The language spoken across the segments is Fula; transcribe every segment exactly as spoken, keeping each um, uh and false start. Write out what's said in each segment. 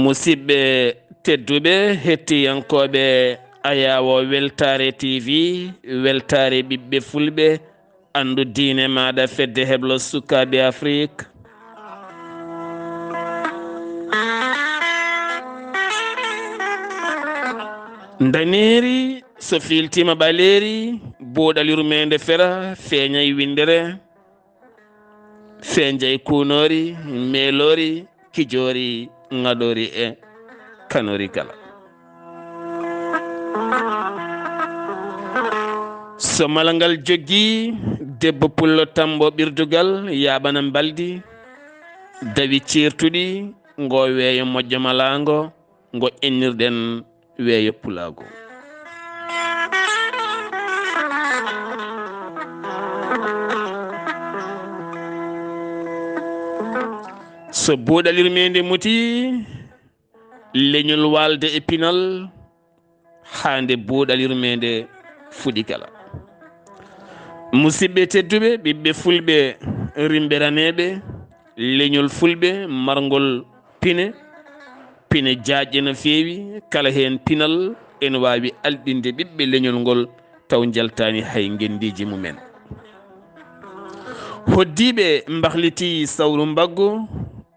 Musidɓe tedduɓe, hettiyankooɓe Ayaawo Weltaare T V, Weltaare Ɓiɓɓe Fulɓe, anndu diine maaɗa, Fedde Heblo Sukaaɓe Afrik. Ndaneeri so fiiltiima ɓaleeri, buuɗal yurmeende fera, feeñay winndere, feeñay kuunoori, meeloori, kijoori, ŋaɗoori e kanoori kala. So malangal joggi, debbo pullo tambo ɓirdugal, yaaɓana mbaldi, dawi ceertuɗi, ngo weeyo moƴƴo malaango, ngo innirɗen weeyo pulaagu. So buuɗal yurmeende muti, leñol waalde e pinal, haa nde buuɗal yurmeende fuɗi kala. Musidɓe tedduɓe, ɓiɓɓe fulɓe, rimɓe raneeɓe, leñol fulɓe marngol pine, pine jaajɗe no feewi, kala heen pinal ene waawi alɗinde ɓiɓɓe leñol ngol taw njaltaani hay ngenndiiji mumen. Hoddiiɓe mbahliti sawru mbaggu,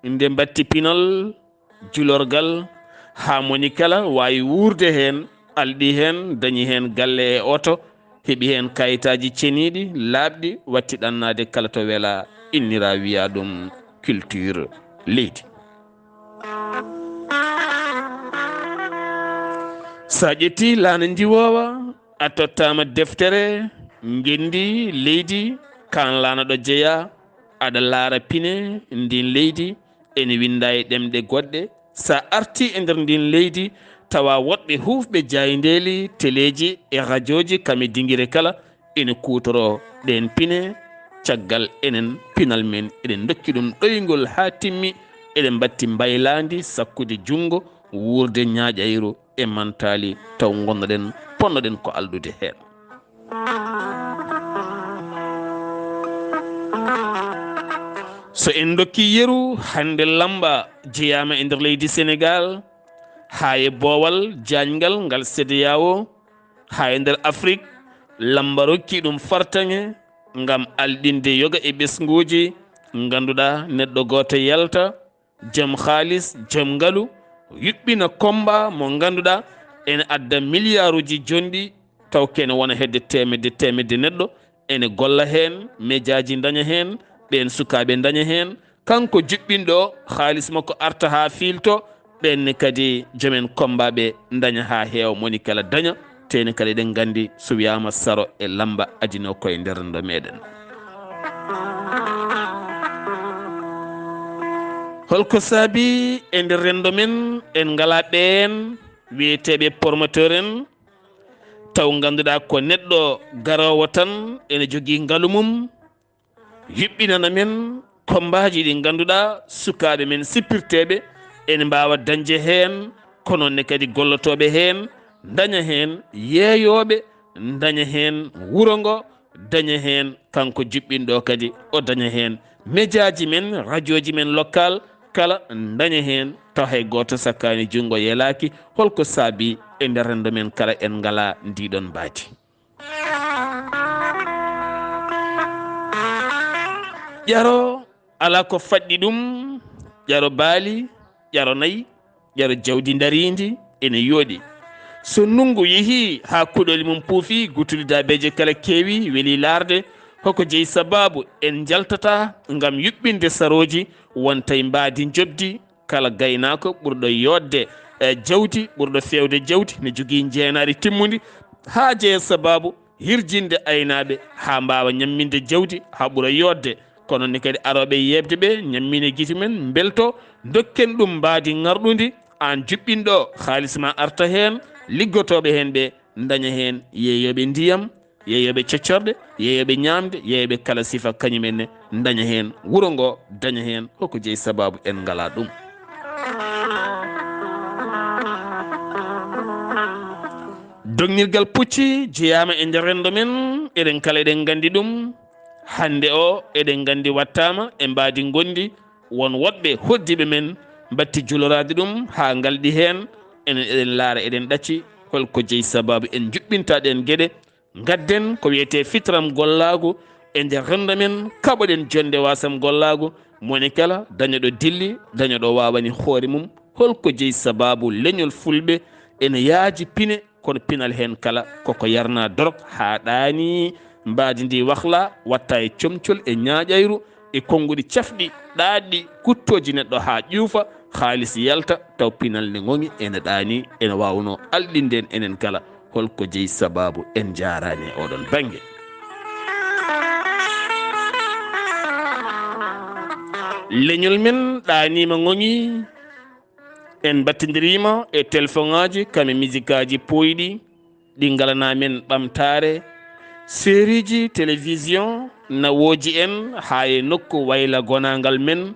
nde mbatti pinal, julorgal, haa moni kala waawi wuurde heen, alɗi heen, dañi heen galle e oto, heɓi heen kayitaaji ceniiɗi, laaɓɗi, watti ɗannaade kala to welaa, innira wiya ɗum culture leydi. So a ƴetti laana ndiwoowa, a tottaama deftere ngenndi leydi, kaan laana ɗo jeyaa, aɗa laara pine ndin leydi, ene winnda e ɗemɗe goɗɗe. So a arti e nder ndin leydi, tawa woɗɓe huufɓe jaayndeeli, teleeji e rajooji, kam e dingire kala, ene kuutoroo ɗeen pine. Caggal enen pinal men, eɗen ndokki ɗum ɗoyngol haa timmi, eɗen mbatti mbaylaandi sakkude junngo, wuurde ñaaƴayru e mantaali, taw ngonnoɗen, ponnoɗen ko alɗude heen. So en ndokki yeru, hannde lamba jeyaama e nder leydi Senegaal, haa e boowal jaaƴngal ngal C E D E A O, haa e nder Afrik, lamba rokki ɗum fartaŋe ngam alɗinde yoga e ɓesnguuji, ngannduɗaa neɗɗo gooto yalta, jom haalis, jom ngalu, yuɓɓina komba mo ngannduɗaa ene adda miliyaaruuji jonɗi, taw kene wona hedde teemedde, teemedde neɗɗo ene golla heen, mejaaji ndaña heen, ɓeen sukaaɓe ndaña heen. Kanko juɓɓinɗo o, haalis makko arta haa fiilto, ɓeen ne kadi jomen kombaaɓe ndaña haa heewa, moni kala daña. Teeni kala eɗen nganndi, so wiyaama saro e lamba adino koye nder renndo meɗen. Holko saabi e nder renndo men en ngalaa ɓeen wiyeteeɓe promoteur en, taw ngannduɗaa ko neɗɗo garoowo tan ene jogii ngalu mum, yuɓɓinana men kombaaji ɗi ngannduɗaa sukaaɓe men sippirteeɓe ene mbaawa dañde heen, ko noon ne kadi gollotooɓe heen, ndaña heen yeeyooɓe, ndaña heen wuro ngo, daña heen kanko juɓɓinɗo kadi, o daña heen mejaaji men, rajooji men local kala, daña heen taw hay gooto sakkaani junngo yelaaki. Holko saabi e nder renndo men kala en ngalaa ndiɗon mbaadi? Ƴaro alaa ko faɗɗi ɗum, ƴaro baali, ƴaro nayi, ƴaro jawdi ndariindi ene yooɗi. So ndunngu yehii haa kuɗoli mum puufi, gutuli daabeeje kala keewi, weli laarde, hoko jeyi sabaabu en njaltata ngam yuɓɓinde sarooji, wontay mbaadi njoɓdi, kala gaynaako ɓurɗo yooɗde, e, jawdi, ɓurɗo feewde jawdi, ne jogii njeenaari timmundi, haa jeya sabaabu hirjinde aynaaɓe, haa mbaawa ñamminde jawdi, haa ɓura yooɗde. Kono ne kadi arooɓe yeeɓde ɓe, ñammine gite men, mbelto, Dokken ɗum mbaadi ŋarɗundi, aan juɓɓinɗo, haalis ma arta heen, liggotooɓe heen ɓe ndaña heen yeeyooɓe ndiyam, yeeyooɓe coccorɗe, yeeyooɓe ñaamde, yeeyooɓe kala sifa, kañum en ne ndaña heen, wuro ngo daña heen. Hoko jeyi sabaabu en ngalaa ɗum? Dognirgal pucci jeyaama e nder renndo men, eɗen kala eɗen nganndi ɗum. Hannde o, eɗen nganndi wattaama e mbaadi ngonndi, won woɗɓe hoɗdiiɓe men mbatti juloraade ɗum haa ngalɗi heen. Enen eɗen laara, eɗen ɗacci, holko jeyi sabaabu en njuɓɓinta ɗeen geɗe? Ngadden ko wiyetee fitram gollaagu e nder renndo men, kaɓoɗen jonnde wasam gollaagu, moni kala daña ɗo dilli, daña ɗo waawani hoore mum. Holko jeyi sabaabu leñol fulɓe ene yaaji pine, kono pinal heen kala koko yarna dorog haa ɗaani, mbaadi ndi wahla, watta e comcol, e ñaaƴayru, e konnguɗi cafɗi, ɗaatɗi, kuttooji neɗɗo haa ƴuufa, haalis yalta, taw pinal ne ŋoŋi, ene ɗaani, ene waawnoo alɗinde en enen kala. Holko jeyi sabaabu en njaaraani e oɗon bannge? Leñol men ɗaaniima, ŋoŋi, en mbattindiriima e telefoŋaaji kam e misikaaji pooyɗi, ɗi ngalanaa men ɓamtaare. Seeriiji télévision na wooji en haa e nokku wayla gonaangal men,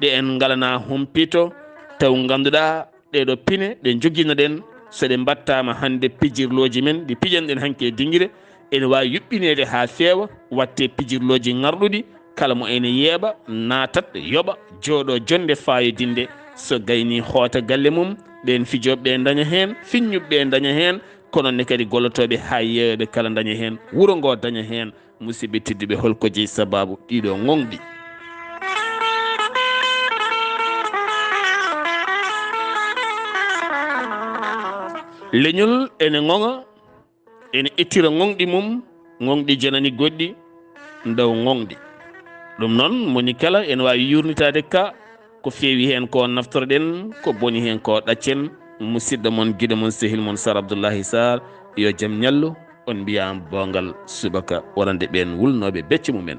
ɗe en ngalanaa humpito, taw ngannduɗaa ɗee ɗo pine ɗe njoginoɗen, so ɗe mbattaama hannde pijirlooji men ɗi pijanɗen hanki e dingire, ene waawi yuɓɓineede haa feewa, waɗtee pijirlooji ŋarɗuɗi, kala mo ene yeeɓa, naatat, yoɓa, jooɗo jonnde faayodinde. So gayni hoota galle mum, ɓeen fijooɓe ɓe ndaña heen, finñuɓe ɓe ndaña heen, kono ne kadi gollotooɓe haa yeeyooɓe kala ndaña heen, wuro ngo daña heen. Musidɓe tedduɓe, holko jeyi sabaabu ɗiɗo ŋoŋɗi? Leñol ene ŋoŋa, ene ittira ŋoŋɗi mum, ŋoŋɗi janani goɗɗi, ndaw ŋoŋɗi. Ɗum noon, moni kala ene waawi yuurnitaade ka, ko feewi heen ko naftorɗen, ko boni heen ko ɗaccen. Musidɗo mon, giɗo mon, sehil mon, Sar Abdullahi Sar, yo jam ñallu. On mbiyaama boongal subaka wonande ɓeen wulnooɓe becce mumen.